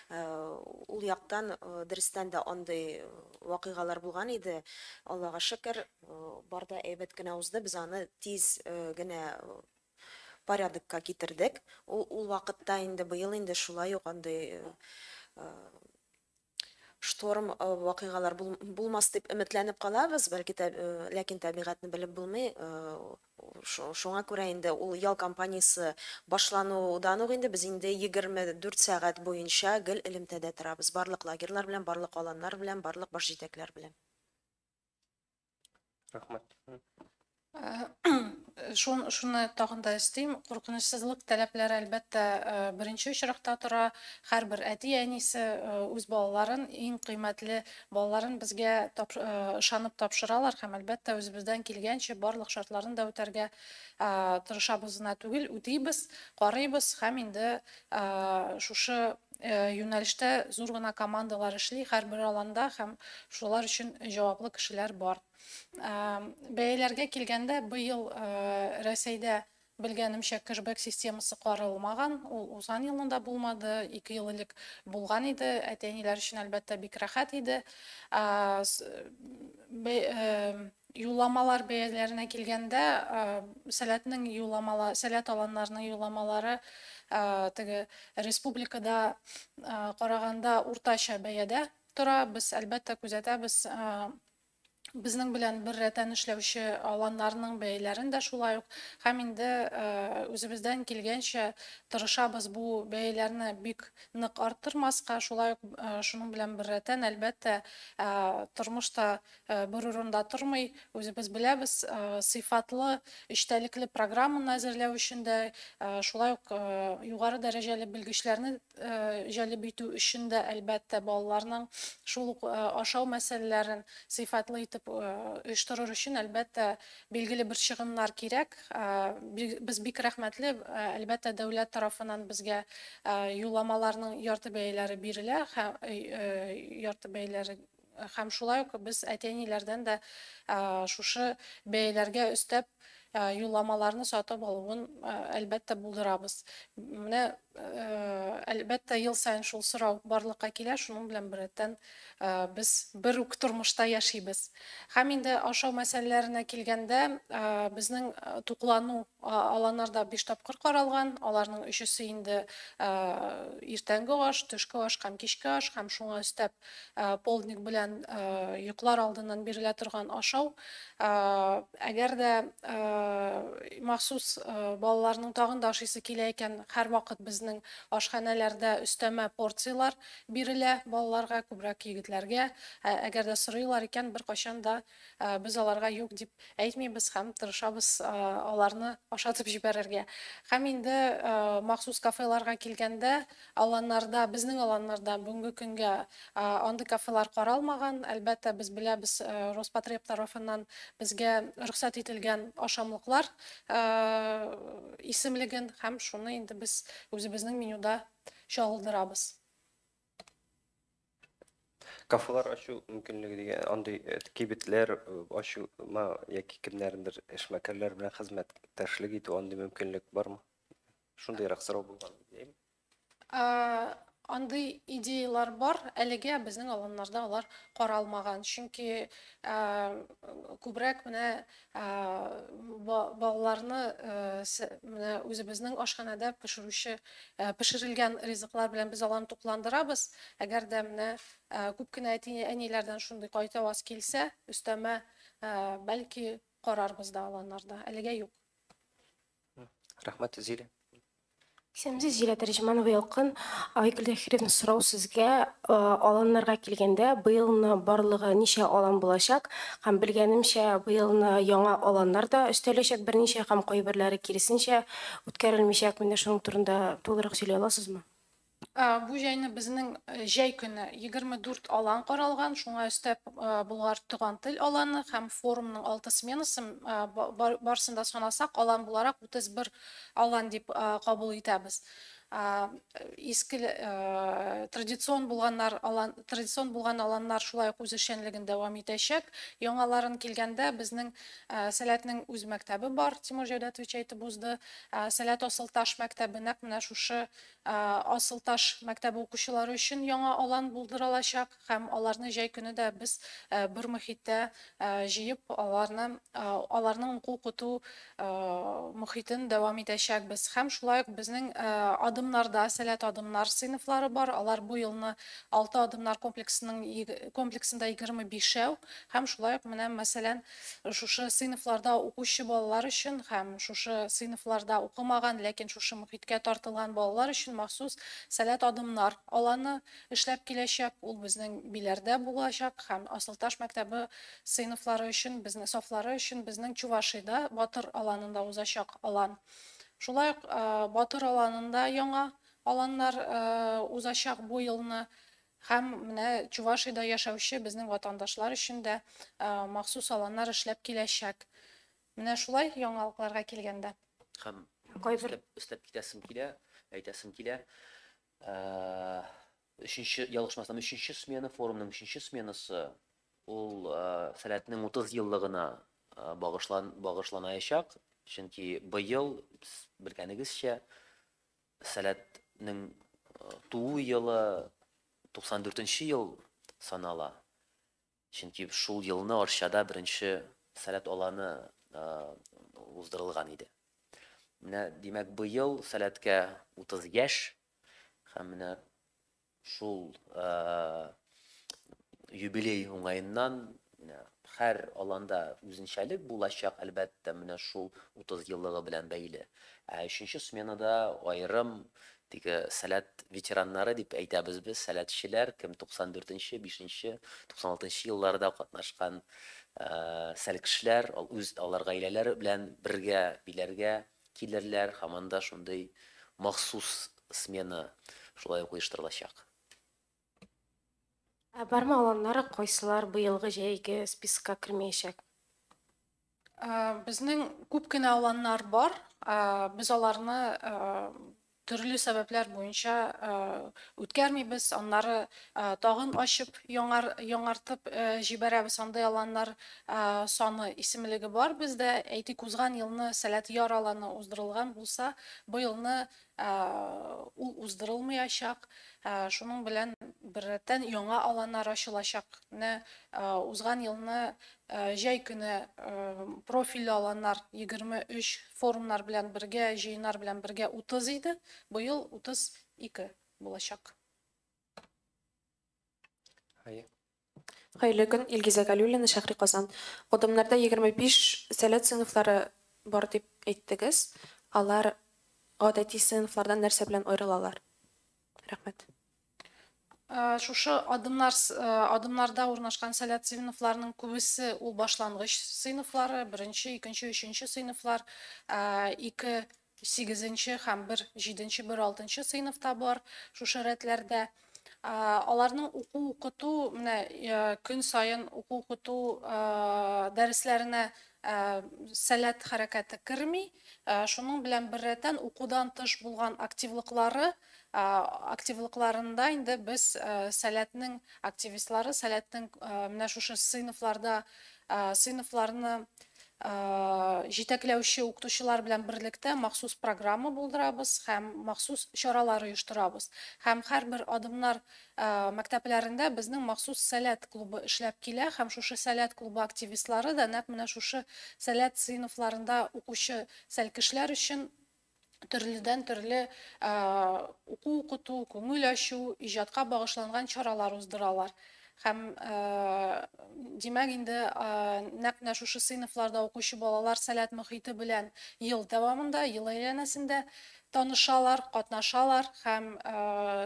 Ул яктан дөрестән дә андый вакыйгалар булган иде. Аллага шөкер, бар да әйбәт кенә узды. Без аны тиз генә порядокка китердек. Ул вакытта инде быел инде шулай ук андый шторм вакыйгалар булмас дип өметләнеп калабыз, бәлки ләкин табигатьне белеп булмый. Шуңа күрә инде ул ял кампаниясе башланудан ук инде без инде 24 сәгать буенча гел элемтәдә торабыз. Барлык лагерьлар белән, барлык аланнар белән, барлык баш җитәкләр белән. Рәхмәт. Шуны тагын да өстим, куркынычсызлык таләпләре, әлбәттә, беренче очракта тора. Һәрбер әти-әнисе үз балаларын, иң кыйммәтле балаларын безгә ышанып тапшыралар һәм, әлбәттә, үзебездән килгәнчә барлык шартларын да үтәргә тырышабыз гына түгел, үтибез, карыйбыз һәм инде шушы юнәлештә зур гына командалар эшли һәрбер аланда һәм шулар өчен җаваплы кешеләр бар. Бәяләргә килгәндә, быел Рәсәйдә, белгәнемчә, кэшбэк системасы каралмаган. Ул узган елны да булмады, 2 ел элек булган иде. Әти-әниләр өчен, әлбәттә, бик рәхәт иде. Юлламалар бәяләренә килгәндә, Сәләтнең юлламала, Сәләт аланнарының юлламалары теге республикада караганда уртача бәядә тора. Без, әлбәттә, күзәтәбез, безнең белән бер рәттән эшләүче аланнарның бәяләрен дә шулай ук. Һәм инде үзебездән килгәнчә тырышабыз бу бәяләрне бик нык арттырмаска. Шулай ук шуның белән бер рәттән, әлбәттә, тормышта бер урында тормый. Үзебез беләбез, сыйфатлы, эчтәлекле программаны әзерләү өчен дә, шулай ук югары дәрәҗәле белгечләрне җәлеп итү өчен дә, әлбәттә, балаларның шул ук ашау мәсьәләләрен сыйфатлы итеп оештырыр өчен, әлбәттә, билгеле бер чыгымнар кирәк. Без бик рәхмәтле, әлбәттә, дәүләт тарафыннан безгә юлламаларның ярты бәяләре бирелә, ярты бәяләре, һәм шулай ук без әти-әниләрдән дә шушы бәяләргә өстәп юлламаларны сатып алуын, әлбәттә, булдырабыз. Менә, әлбәттә, ел саен шул сорау барлыкка килә, шуның белән беррәттән без бер үк тормышта яшибез. Һәм инде ашау мәсьәләләренә килгәндә, безнең туклану аланнарда 5 тапкыр каралган, аларның өчесе инде иртәнге аш, төшке аш һәм кичке аш, һәм шуңа өстәп полдник белән йоклар алдыннан бирелә торган ашау. Әгәр дә махсус балаларның тагын да ашыйсы килә икән, һәрвакыт безнең ашханәләрдә өстәмә порцияләр бирелә балаларга, күбрәк егетләргә. Әгәр дә сорыйлар икән, беркайчан да без аларга юк дип әйтмибез һәм тырышабыз аларны ашатып җибәрергә. Һәм инде махсус кафеларга килгәндә, аланнарда, безнең аланнарда бүгенге көнгә андый кафелар каралмаган. Әлбәттә, без беләбез, Роспотреб тарафыннан безгә рөхсәт ителгән ашамлыклар исемлеген һәм шуны инде без үзебезнең менюда чагылдырабыз. Кафелар ачу мөмкинлеге дигән андый кибетләр ачу яки кемнәрдер эшмәкәрләр белән хезмәттәшлек итү андый мөмкинлек бармы? Шундыйрак сорау булган дим. Андый идеялар бар, әлегә безнең аланнарда алар каралмаган. Чөнки күбрәк менә балаларны менә үзебезнең ашханәдә пешерелгән ризыклар белән без аларны тукландырабыз. Әгәр дә менә күп кенә әти-әниләрдән шундый кайтаваз килсә, өстәмә, бәлки карарбыз да аланнарда. Әлегә юк. Рәхмәт, Зилә. Исәнмесез, Зилә Тәрҗеманова, Ялкын. Айгөл Тәһировна, сорау сезгә. Аланнарга килгәндә, быелны барлыгы ничә алан булачак? Һәм белгәнемчә, быелны яңа аланнар да өстәләчәк берничә һәм кайберләре киресенчә үткәрелмичәк. Менә шуның турында тулырак сөйли аласызмы? Бу җәйне безнең җәй көне 24 алан каралган, шуңа өстәп Болгар туган тел аланы һәм форумның 6 сменасы, барысын да санасак, алан буларак 31 алан дип кабул итәбез. Иске традицион булганнар алан, традицион булган аланнар шулай ук үз эшчәнлеген дәвам итәчәк. Яңаларын килгәндә безнең Сәләтнең үз мәктәбе бар, Тимур Җәүдәтович әйтеп узды. Сәләт Асылташ мәктәбе нәкъ менә шушы Асылташ мәктәбе укучылары өчен яңа алан булдырылачак һәм аларны җәй көне дә без бер мөхиттә җыеп, аларның уку-укыту мөхитен дәвам итәчәкбез. Һәм шулай ук безнең Адым Адымнарда Сәләт адымнар сыйныфлары бар. Алар бу елны 6 адымнар комплексының комплексында 25-әү һәм шулай ук менә мәсәлән шушы сыйныфларда укучы балалар өчен һәм шушы сыйныфларда укымаган, ләкин шушы мохиткә тартылган балалар өчен махсус Сәләт адымнар аланы эшләп киләчәк. Ул безнең Биләрдә булачак һәм Асылташ мәктәбе сыйныфлары өчен, безнең сафлары өчен безнең Чувашиядә Батыр аланында узачак алан. Шулай ук Батыр аланында яңа аланнар узачак бу елны. Һәм менә Чувашиядә яшәүче безнең ватандашлар өчен дә махсус аланнар эшләп киләчәк. Менә шулай яңалыкларга килгәндә. Һәм Кайбер өстәп китәсем килә, әйтәсем килә. Өченче, ялгышмасам, өченче смена, форумның өченче сменасы ул Сәләтнең 30 еллыгына багышлан, багышланаячак. Чөнки быел, белгәнегезчә, Сәләтнең туу елы 94 ел санала. Чөнки шул елны Арчада беренче Сәләт аланы уздырылган иде. Менә, димәк, быел Сәләткә 30 яшь һәм менә шул юбилей уңаеннан менә һәр аланда үзенчәлек булачак, әлбәттә, менә шул 30 еллыгы белән бәйле. Ә өченче сменада аерым теге Сәләт ветераннары дип әйтәбез без, сәләтчеләр, кем 94-нче, 5-нче, 96-нчы елларда катнашкан сәлкешләр, үз алар гаиләләре белән бергә Биләргә килерләр һәм анда шундый махсус смена шулай ук оештырылачак. Ә бармы аланнары, кайсылар быелгы җәйге спискка кермәячәк? Безнең күп кенә аланнар бар. Без аларны төрле сәбәпләр буенча үткәрмибез. Аннары тагын ачып, яңар, яңартып җибәрәбез. Андый аланнар саны исемлеге бар бездә. Әйтик, узган елны Сәләт яр аланы уздырылган булса, быелны ул уздырылмаячак. Шуның белән беррәттән яңа аланнар ачылачак. Менә узган елны җәй көне профильле аланнар 23 форумнар белән бергә, җыеннар белән бергә 30 иде. Быел 32 булачак. Әйе. Хәерле көн, Илгизә Галиуллина, Шәһри Казан. Адымнарда 25 Сәләт сыйныфлары бар дип әйттегез. Алар гадәти сыйныфлардан нәрсә белән аерылалар? Рәхмәт. Шушы адымнар адымнарда урнашкан Сәләт сыйныфларының күбесе ул башлангыч сыйныфлары, беренче, икенче, өченче сыйныфлар, 2 сигезенче һәм 1 җиденче, 1 алтынчы сыйныфта бар шушы рәтләрдә. Аларның уку укыту менә көн саен уку укыту дәресләренә Сәләт хәрәкәте керми. Шуның белән беррәттән укудан тыш булган активлыклары, активлыкларында инде без Сәләтнең активистлары, Сәләтнең менә шушы сыйныфларда сыйныфларны җитәкләүче укытучылар белән берлектә махсус программа булдырабыз һәм махсус чаралар оештырабыз. Һәм һәрбер адымнар Мәктәпләрендә безнең махсус Сәләт клубы эшләп килә һәм шушы Сәләт клубы активистлары да нәкъ менә шушы Сәләт сыйныфларында укучы сәлкешләр өчен төрледән-төрле уку-укыту, күңел ачу, иҗатка багышланган чаралар уздыралар. Һәм, димәк инде, нәкъ менә шушы сыйныфларда укучы балалар Сәләт мохите белән ел дәвамында, ел әйләнәсендә танышалар, катнашалар һәм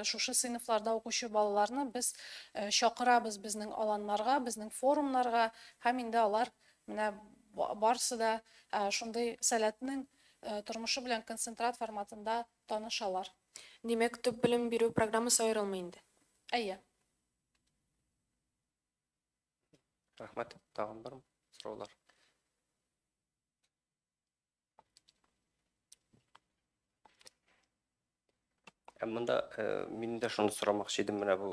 шушы сыйныфларда укучы балаларны без чакырабыз безнең аланнарга, безнең форумнарга һәм инде алар менә барысы да шундый Сәләтнең тормышы белән концентрат форматында танышалар. Димәк, төп белем бирү программасы аерылмый инде? Әйе. Рәхмәт. Тагын бармы сораулар? Ә монда мин дә шуны сорамакчы идем, менә бу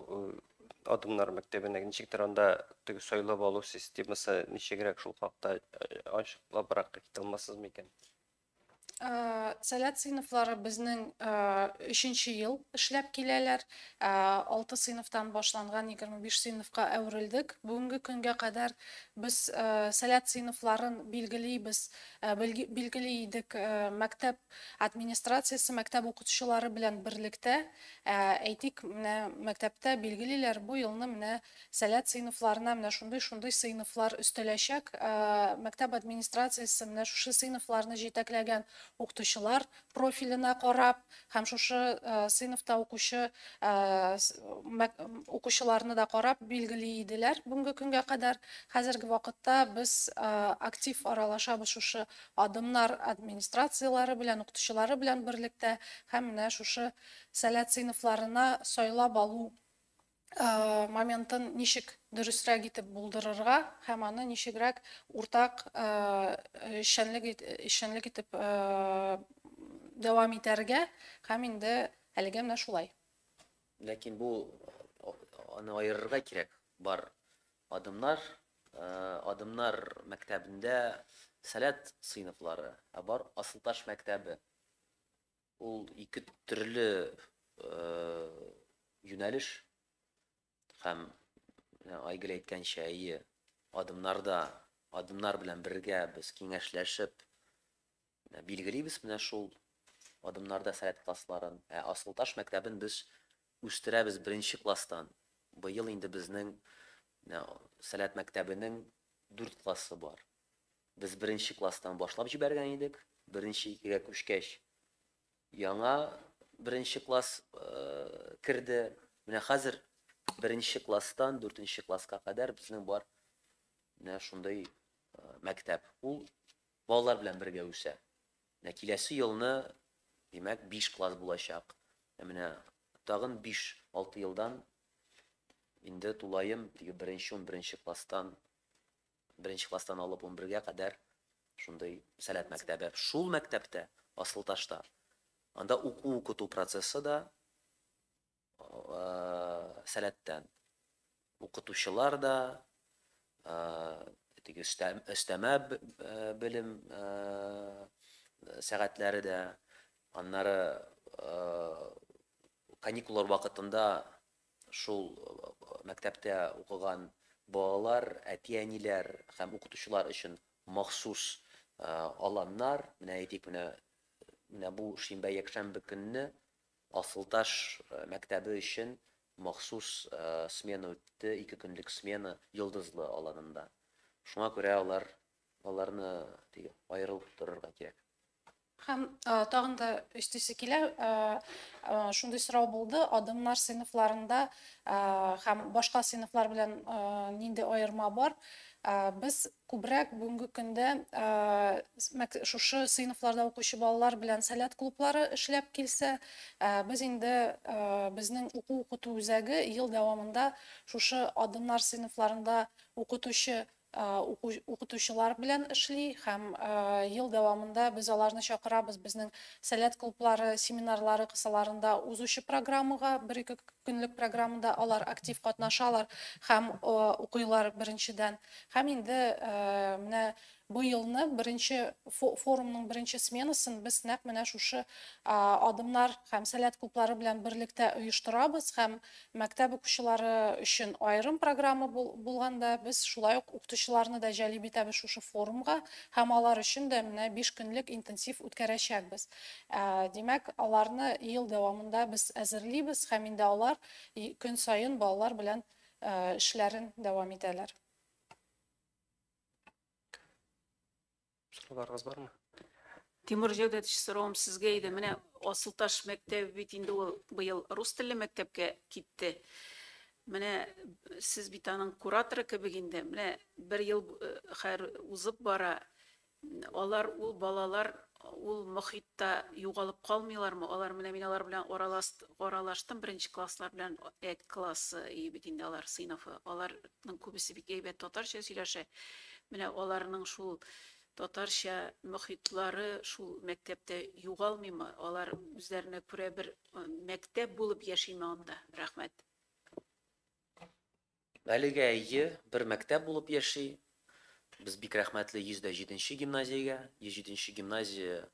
адымнар мәктәбенә ничектер анда теге сайлап алу системасы ничегрәк, шул хакта ачыклабрак әйтә алмассызмы икән? Сәләт сыйныфлары безнең өченче ел эшләп киләләр. 6 сыйныфтан башланган 25 сыйныфка әверелдек. Бүгенге көнгә кадәр без сәләт сыйныфларын билгелибез, билгели идек мәктәп администрациясе, мәктәп укытучылары белән берлектә. Әйтик, менә мәктәптә билгелиләр, бу елны менә сәләт сыйныфларына менә шундый-шундый сыйныфлар өстәләчәк. Мәктәп администрациясе менә шушы сыйныфларны җитәкләгән укытучылар профиленә карап һәм шушы сыйныфта укучы укучыларны да карап билгели иделәр бүгенге көнгә кадәр. Хәзерге вакытта без актив аралашабыз шушы адымнар администрацияләре белән, укытучылары белән берлектә һәм менә шушы сәләт сыйныфларына сайлап алу моментын ничек дөресрәк итеп булдырырга һәм аны ничегрәк уртак эшчәнлек итеп дәвам итәргә һәм инде әлегә менә шулай. Ләкин бу аны аерырга кирәк. Бар адымнар, адымнар мәктәбендә сәләт сыйныфлары, ә бар Асылташ мәктәбе. Ул ике төрле юнәлеш. Һәм Айгөл әйткәнчә, әйе, адымнарда, адымнар белән бергә без киңәшләшеп билгелибез менә шул адымнарда сәләт классларын. Ә Асылташ мәктәбен без үстерәбез беренче класстан. Быел инде безнең сәләт мәктәбенең 4 классы бар. Без беренче класстан башлап җибәргән идек. Беренче икегә күчкәч, яңа беренче класс керде. Менә хәзер беренче класстан дүртенче класска кадәр безнең бар менә шундый мәктәп. Ул балалар белән бергә үсә. Менә киләсе елны, димәк, 5 класс булачак. Менә тагын 5-6 елдан инде тулаем теге беренче, 11 класстан, беренче класстан алып 11гә кадәр шундый сәләт мәктәбе. Шул мәктәптә, Асылташта, анда уку укыту процессы да сәләттән. Укытучылар да, теге өстәмә белем сәгатьләре дә, аннары каникуллар вакытында шул мәктәптә укыган балалар, әти-әниләр һәм укытучылар өчен махсус аланнар. Менә әйтик, менә бу шимбә, якшәмбе көнне Асылташ мәктәбе өчен махсус смена үтте, 2 көнлек смена Йолдызлы аланында. Шуңа күрә аларны аерылып торырга кирәк. Һәм тагын да өстисе килә, шундый сорау булды, адымнар сыйныфларында һәм башка сыйныфлар белән нинди аерма бар? Без күбрәк бүгенге көндә шушы сыйныфларда укучы балалар белән сәләт клублары эшләп килсә, без инде безнең уку-укыту үзәге ел дәвамында шушы адымнар сыйныфларында укытучы укытучылар белән эшли һәм ел дәвамында без аларны чакырабыз безнең сәләт клублары семинарлары кысаларында узучы программага, 1-2 көнлек программада алар актив катнашалар һәм укыйлар беренчедән. Һәм инде менә бу елны беренче форумның беренче сменасын без нәкъ менә шушы адымнар һәм сәләт клублары белән берлектә оештырабыз һәм мәктәп укучылары өчен аерым программа булганда без шулай ук укытучыларны да җәлеп итәбез шушы форумга һәм алар өчен дә менә 5 көнлек интенсив үткәрәчәкбез. Димәк, аларны ел дәвамында без әзерлибез һәм инде алар көн саен балалар белән эшләрен дәвам итәләр. Сорауларыгыз бармы? Тимур Җәүдәтович, соравым сезгә иде. Менә Асылташ мәктәбе бит инде ул быел рус телле мәктәпкә китте. Менә сез бит аның кураторы кебек инде. Менә бер ел хәер узып бара. Алар, ул балалар ул мохитта югалып калмыйлармы? Алар менә мин алар белән аралаштым, беренче класслар белән, Э классы бит инде алар сыйныфы. Аларның күбесе бик әйбәт татарча сөйләшә. Менә аларның шул татарча мохитлары шул мәктәптә югалмыймы? Алар үзләренә күрә бер мәктәп булып яшиме анда? Рәхмәт. Әлегә әйе, бер мәктәп булып яши. Без бик рәхмәтле 107 гимназиягә. 107 гимназия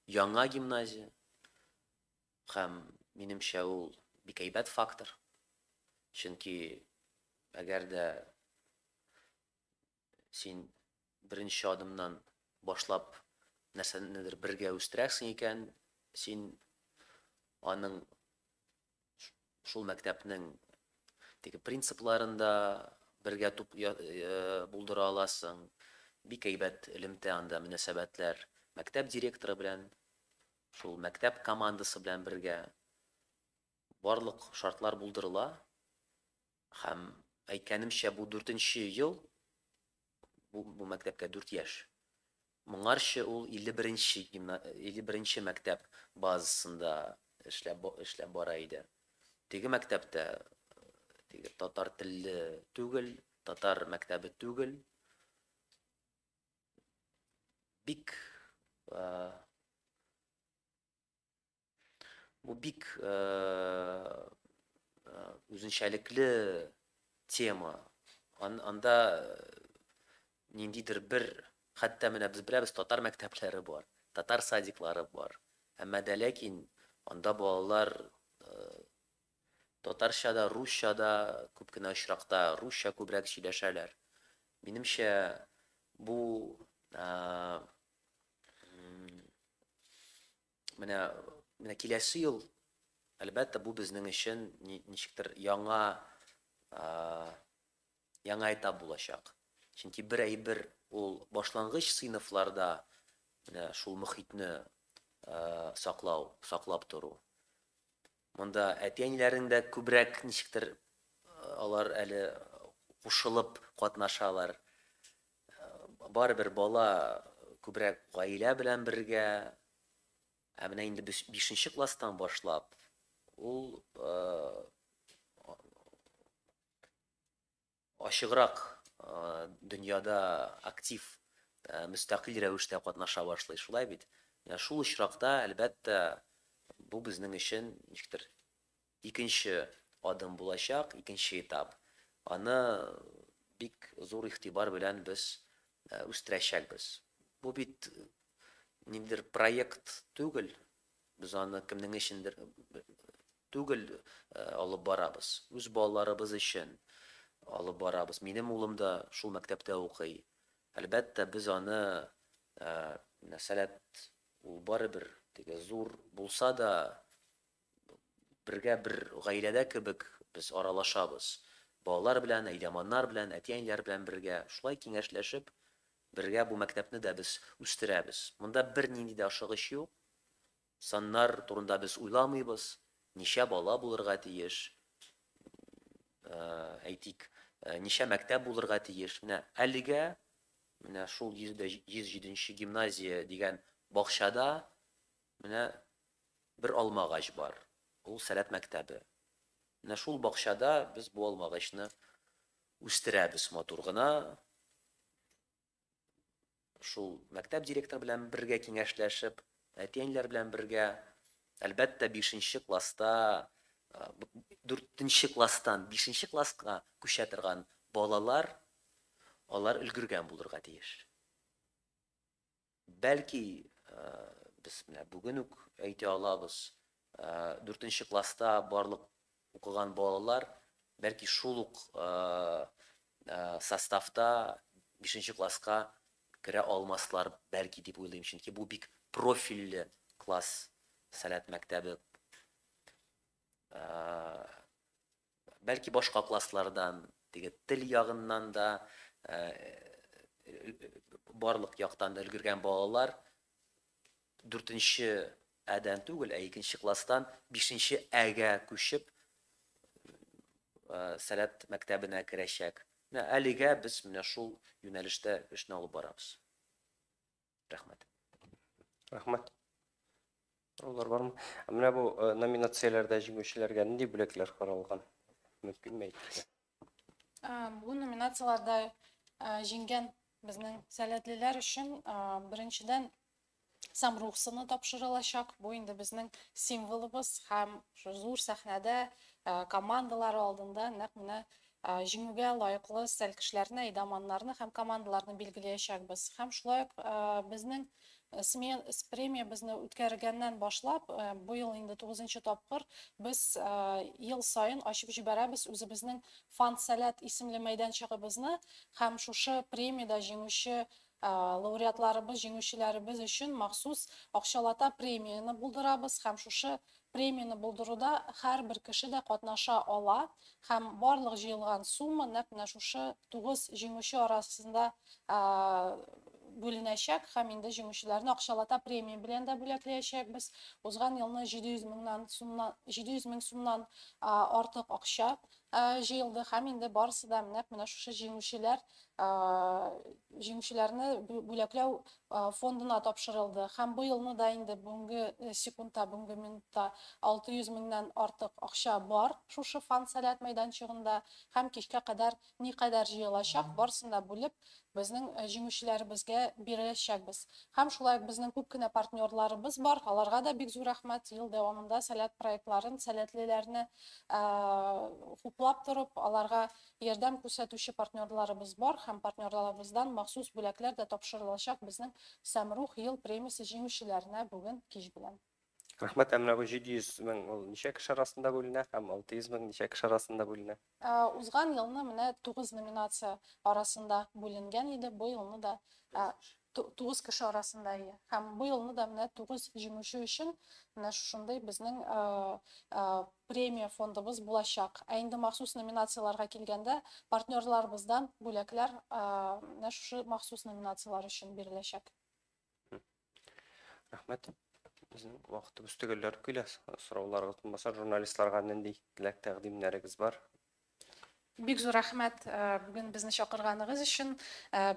яңа гимназия һәм, минемчә, ул бик әйбәт фактор. Чөнки әгәр дә син беренче адымнан башлап нәрсәнедер бергә үстерәсең икән, син аның шул мәктәпнең теге принципларын да бергә туп булдыра аласың. Бик әйбәт элемтә анда, мөнәсәбәтләр мәктәп директоры белән, шул мәктәп командасы белән бергә барлык шартлар булдырыла. Һәм әйткәнемчә, бу дүртенче ел, бу мәктәпкә 4 яшь. Моңарчы ул 51 мәктәп базасында эшләп бара иде. Теге мәктәптә теге татар телле түгел, татар мәктәбе түгел. Бик бу бик үзенчәлекле тема. Анда ниндидер бер, хәтта менә без беләбез, татар мәктәпләре бар, татар садиклары бар. Әмма дә ләкин анда балалар татарча да, русча да, күп кенә очракта русча күбрәк сөйләшәләр. Минемчә, бу менә киләсе ел, әлбәттә, бу безнең өчен ничектер яңа этап булачак. Чөнки бер әйбер ул башлангыч сыйныфларда менә шул мөхитне саклау, саклап тору. Монда әти-әниләрнең дә күбрәк ничектер алар әле кушылып катнашалар. Барыбер бала күбрәк гаилә белән бергә. Ә менә инде 5 класстан башлап ул ачыграк дөньяда актив, мөстәкыйль рәвештә катнаша башлый, шулай бит? Менә шул очракта, әлбәттә, бу безнең өчен ничектер икенче адым булачак, икенче этап. Аны бик зур игътибар белән без үстерәчәкбез. Бу бит ниндидер проект түгел, без аны кемнең өчендер түгел алып барабыз. Үз балаларыбыз өчен алып барабыз. Минем улым да шул мәктәптә укый. Әлбәттә, без аны, Сәләт ул барыбер теге зур булса да, бергә бер гаиләдә кебек без аралашабыз. Балалар белән, әйдәманнар белән, әти-әниләр белән бергә шулай киңәшләшеп, бергә бу мәктәпне дә без үстерәбез. Монда бернинди дә ашыгыч юк. Саннар турында без уйламыйбыз. Ничә бала булырга тиеш, әйтик, ничә мәктәп булырга тиеш. Менә әлегә менә шул 107 гимназия дигән бакчада менә бер алмагач бар. Ул Сәләт мәктәбе. Менә шул бакчада без бу алмагачны үстерәбез матур гына. Шул мәктәп директоры белән бергә киңәшләшеп, әти-әниләр белән бергә, әлбәттә, 5 класста, 4 класстан 5 класска күчә торган балалар, алар өлгергән булырга тиеш. Бәлки, без менә бүген үк әйтә алабыз, 4 класста барлык укыган балалар, бәлки шул ук составта 5 класска керә алмаслар, бәлки дип уйлыйм, чөнки бу бик профильле класс Сәләт мәктәбе. Бәлки башка класслардан, теге тел ягыннан да, барлык яктан да өлгергән балалар 4 әдән түгел, ә 2 класстан 5 әгә күчеп Сәләт мәктәбенә керәчәк. Менә әлегә без менә шул юнәлештә эшне алып барабыз. Рәхмәт. Рәхмәт. Сораулар бармы? Менә бу номинацияләрдә җиңүчеләргә нинди бүләкләр каралган? Мөмкинме әйтергә? Бу номинацияләрдә җиңгән безнең сәләтлеләр өчен беренчедән Самрух сыны тапшырылачак. Бу инде безнең символыбыз һәм зур сәхнәдә командалар алдында нәкъ менә җиңүгә лаеклы сәлкешләрне, әйдаманнарны һәм командаларны билгеләячәкбез. Һәм шулай ук безнең Смен премиябезне үткәргәннән башлап, бу ел инде 9 тапкыр без ел саен ачып җибәрәбез үзебезнең Фан Сәләт исемле мәйданчыгыбызны һәм шушы премиядә җиңүче лауреатларыбыз, җиңүчеләребез өчен махсус акчалата премияне булдырабыз һәм шушы премияне булдыруда һәрбер кеше дә катнаша ала һәм барлык җыелган сумма нәкъ менә шушы 9 җиңүче арасында бүленәчәк һәм инде җиңүчеләрне акчалата премия белән дә бүләкләячәкбез. Узган елны 700 меңнән сумнан 700 мең сумнан артык акча җыелды һәм инде барысы да нәкъ менә шушы җиңүчеләр җиңүчеләрне бүләкләү фондына тапшырылды. Һәм бу елны да инде бүгенге секундта, бүгенге минутта 600 меңнән артык акча бар шушы Фан Сәләт мәйданчыгында һәм кичкә кадәр никадәр җыелачак, барысын да бүлеп безнең җиңүчеләребезгә бирәчәкбез. Һәм шулай ук безнең күп кенә партнерларыбыз бар, аларга да бик зур рәхмәт. Ел дәвамында Сәләт проектларын, сәләтлеләрне хуплап торып, аларга ярдәм күрсәтүче партнерларыбыз бар һәм партнерларыбыздан махсус бүләкләр дә тапшырылачак безнең Сәмрух ел премиясе җиңүчеләренә бүген кич белән. Рәхмәт, ә менә бу 700 мең ул ничә кеше арасында бүленә һәм 600 мең ничә кеше арасында бүленә? Узган елны менә 9 номинация арасында бүленгән иде, бу елны да 9 кеше арасында ие. Һәм бу елны да менә 9 җиңүче өчен менә шушындый безнең премия фондыбыз булачак. Ә инде махсус номинацияләргә килгәндә, партнерларыбыздан бүләкләр менә шушы махсус номинацияләр өчен биреләчәк. Рәхмәт. Безнең вакытыбыз төгәлләнеп килә. Сорауларыгыз булмаса, журналистларга нинди теләк тәкъдимнәрегез бар? Бик зур рәхмәт бүген безне чакырганыгыз өчен,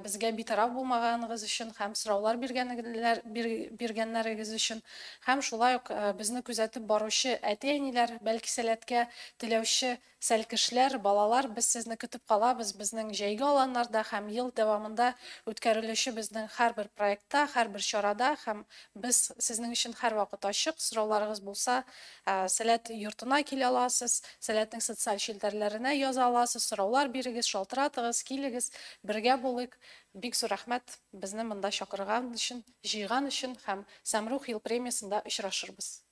безгә битараф булмаганыгыз өчен һәм сораулар биргәннәрегез өчен. Һәм шулай ук безне күзәтеп баручы әти-әниләр, бәлки сәләткә теләүче сәлкешләр, балалар, без сезне көтеп калабыз безнең җәйге аланнарда һәм ел дәвамында үткәрелүче безнең һәрбер проектта, һәрбер чарада һәм без сезнең өчен һәрвакыт ачык. Сорауларыгыз булса, Сәләт йортына килә аласыз, Сәләтнең социаль челтәрләренә яза аласыз, сораулар бирегез, шалтыратыгыз, килегез, бергә булыйк. Бик зур рәхмәт безне монда чакырган өчен, җыйган өчен һәм Сәмрух ел премиясендә очрашырбыз.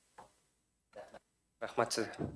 Рәхмәт сезгә.